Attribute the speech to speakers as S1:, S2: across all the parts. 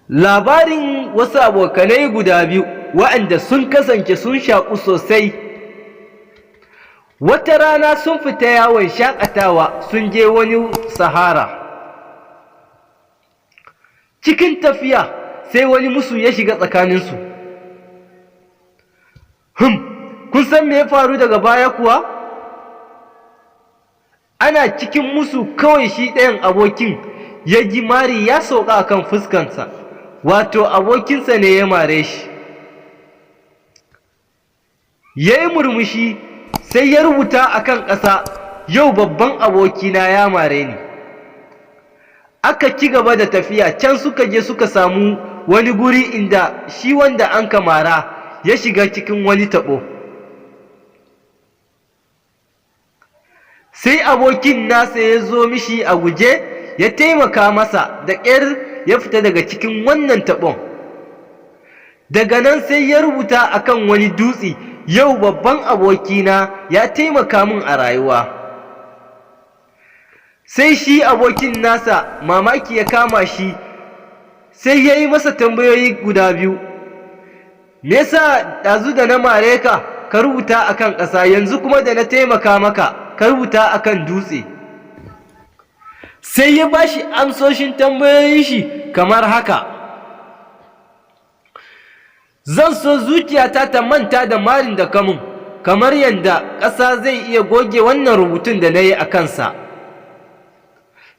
S1: Labarin wasu abokanai guda biyu waɗanda sun kasance sun shaƙu sosai. Wata rana sun fita yawon shaƙatawa, sun je wani sahara. Cikin tafiya sai wani musu ya shiga tsakaninsu. Kun san me ya faru daga baya kuwa? Ana cikin musu kawai shi ɗayan abokin ya ji mari ya sauka akan fuskansa, wato abokinsa ne ya mare shi. Ya yi murmushi, sai ya rubuta a kan ƙasa, "Yau babban abokina ya mare ni." Aka ci gaba da tafiya, can suka je suka samu wani guri inda shi wanda an mara ya shiga cikin wani taɓo. Sai abokin nasa ya zo mishi a guje ya taimaka masa, da ƙyar ya fita daga cikin wannan taɓon. Daga nan sai ya rubuta akan wani dutse, "Yau babban abokina ya taimaka min a rayuwa." Sai shi abokin nasa mamaki ya kama shi, sai ya yi masa tambayoyi guda biyu: "Me yasa ɗazu da na mare ka ka rubuta akan ƙasa, yanzu kuma da na taimaka maka ka rubuta akan dutse?" Sai ya ba shi amsoshin tambayoyin shi kamar haka: "Zan so zuciyata ta manta da marin da kamun, kamar yadda ƙasa zai iya goge wannan rubutun da na yi a kansa.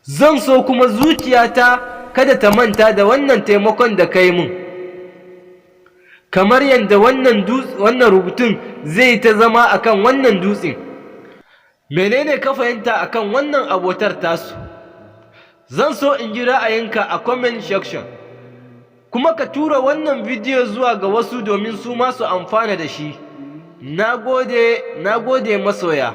S1: Zan so kuma zuciyata kada ta manta da wannan taimakon da ka yi min, kamar yadda wannan rubutun zai ta zama akan wannan dutsen." Menene ka fahimta akan wannan abotar tasu? Zan so in ji ra'ayinka a comment section, kuma ka tura wannan bidiyo zuwa ga wasu domin su ma su amfana da shi. Na gode, na gode masoya.